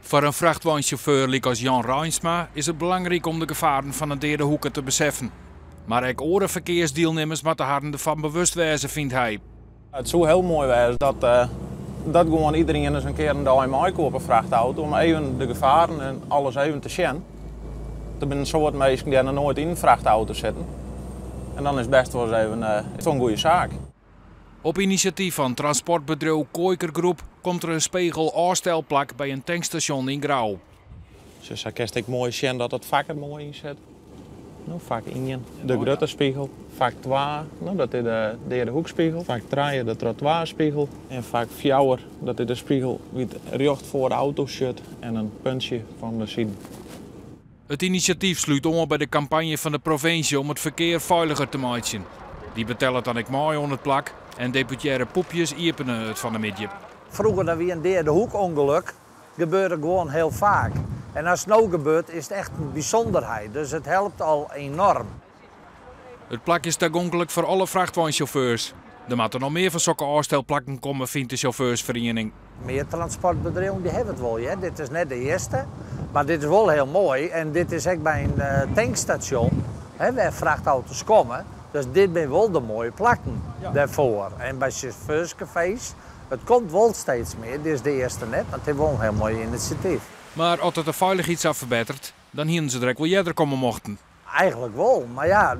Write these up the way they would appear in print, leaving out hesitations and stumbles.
Foar in frachtweinsjauffeur lykas Jan Reinsma is it belangryk om de gefaren fan in deade hoeke te beseffen. Mar ek oare ferkearsdielnimmers moatte harren derfan bewust wêze, fynt hy. It soe hiel moai wêze dat, dat gewoan iderien ris in kear in dei mei koe op in frachtauto om even de gefaren en alles even te sjen. Der binne in soad minsken dy't noch noait yn in frachtauto sitten. En dan is it bêst wol ris even in goede saak. Op inisjatyf fan transportbedriuw Kooiker Groep komt der in spegel-ôfstelplak by in tankstasjon yn Grou. Sa kinst ek moai sjen dat it fak der moai yn sit. No, fak 1, de grutte spegel. Fak 2, no, dat is de deade hoekspegel. Fak 3, de trottoirspegel. En fak 4, dat is de spegel dy't rjocht foar de auto sit en in puntsje fan de siden. It inisjatyf slút oan by de kampanje fan de provinsje om it ferkear feiliger te meitsjen. Dy betellet dan ek mei oan it plak en deputearre Poepjes iepene it fan 'e middei. Froeger dan wie in deade hoekongelok, gebeurde gewoan hiel faak. En as it no gebeurt, is it echt in bysûnderheid. Dus it helpt al enoarm. It plak is tagonklik foar alle frachtweinsjauffeurs. Der moatte noch mear fan sokke ôfstelplakken komme, fynt de sjauffeursferiening. Mear transportbedriuwen dy hawwe it wol, hear. Dit is net de earste, mar dit is wol hiel moai. En dit is ek by in tankstasjon, hè, wêr't frachtauto's komme. Dus dit binne wol de moaie plakken dêrfoar. En by sjauffeurskafees, it komt wol steeds mear. Dit is de earste net, mar it is wol in hiel moai inisjatyf. Mar as it de feilichheid sa ferbetteret, dan hiene se der ek wol earder komme mochten. Eigenlik wol, mar ja,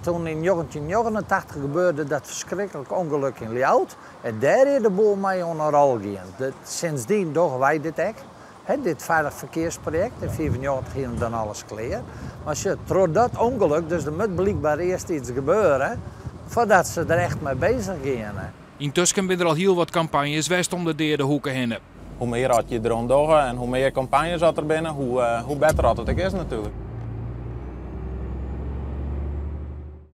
toen yn 1989 gebeurde dat ferskriklik ûngelok yn Ljouwert en dêr is de boel mei oan 'e rol gien. Sindsdien dogge wy dit ek, hè, dit Feilich Ferkearsprojekt. Yn 95 hiene we dan alles klear. Mar sjoch, troch dat ûngelok, dus der moat blykber earst iets gebeure foardat se der echt mei bezich geane. Yntusken binne der al hiel wat kampanjes west om de deade hoeke hinne. Hoe mear as je deroan dogge en hoe mear kampanjes dat der binne, hoe better dat it ek is natuerlik.